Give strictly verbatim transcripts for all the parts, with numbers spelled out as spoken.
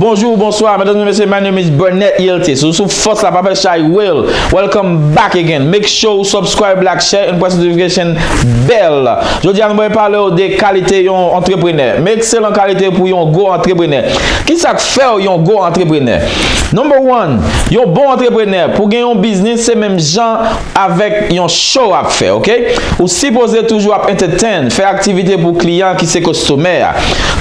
Bonjou, bonswa, medam e mesye, my name is Burnett Yiltis. Ou sou Fòs la, Papa Shy Will. Welcome back again. Make sure ou subscribe, like, share, and press notification bell. Jodi a, nou pral pale w de kalite yon antreprenè. Men ekselan kalite pou yon gwo antreprenè. Kisa k fè w yon gwo antreprenè? Number one, yon bon antreprenè, pou gen yon biznis, se menm jan avèk yon show w ap fè, ok? Ou sipoze toujou ap entertain, fè aktivite pou kliyan ki se kostomè a.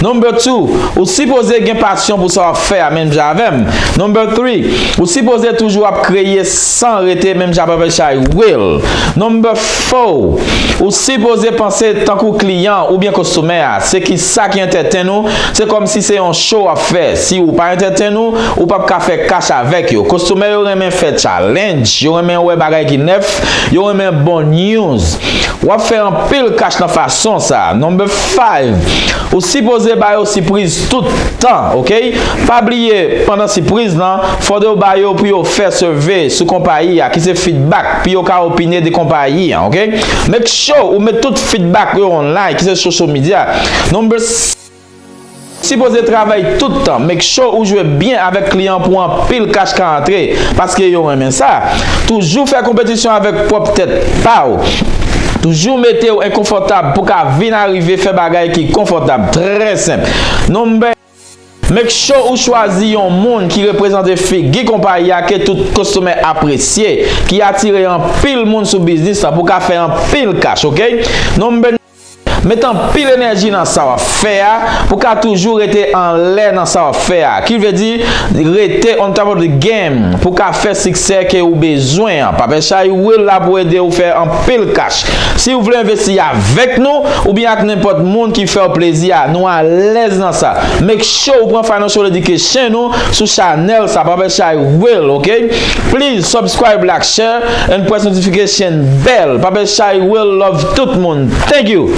Number two, ou sipoze gen pasyon pou sa w ap fè a, menm jan avè m. Number three, ou sipoze toujou ap kreye san rete, menm jan Papa Shy Will. Number four, ou sipoze panse tankou kliyan oubyen kostomè a. Se ki sa ki entertain ou, se kòmsi se yon show w ap fè. Si ou pa entertain ou, ou p ap ka fè cash avèk yo. Kostomè yo renmen fè challenge, yo renmen wè bagay ki nèf, yo renmen bon news. W ap fè anpil cash nan fason sa. Number five, ou sipoze ba yo sipriz tout tan, ok? Pa bliye, pandan sipriz lan, fòde w ba yo pou yo fè survey sou konpayi a, ki se feedback, pou yo ka opine de konpayi a, ok? Make sure ou met tout feedback yo online, ki se social media. Number sipoze travay tout tan. Make sure ou jwe byen avèk kliyan pou anpil cash ka antre, paske yo renmen sa. Toujou fè konpetisyon avèk pwòp tèt pa w. Toujou mete w enkonfòtab pou ka vin arive fè bagay ki konfòtab. Trè senp. Number, make sure ou chwazi yon moun ki reprezante figi konpayi a ke tout kostomè apresye, ki atire anpil moun sou biznis lan pou ka fè anpil cash, ok? Number, met anpil enèji nan sa w ap fè a, pou ka toujou rete anlè nan sa w ap fè a. Ki vle di, rete on top of the game, pou ka fè siksè ke ou bezwen an. Papa Shy Will la pou ede ou fè anpil cash. Si w vle envesti avèk nou, oubyen ak nenpòt moun ki fè w plezi a, nou alèz nan sa. Make sure ou pran financial education ou sou chanèl sa, Papa Shy Will, ok? Please subscribe, like, share, and press notification bell. Papa Shy Will love tout moun. Thank you.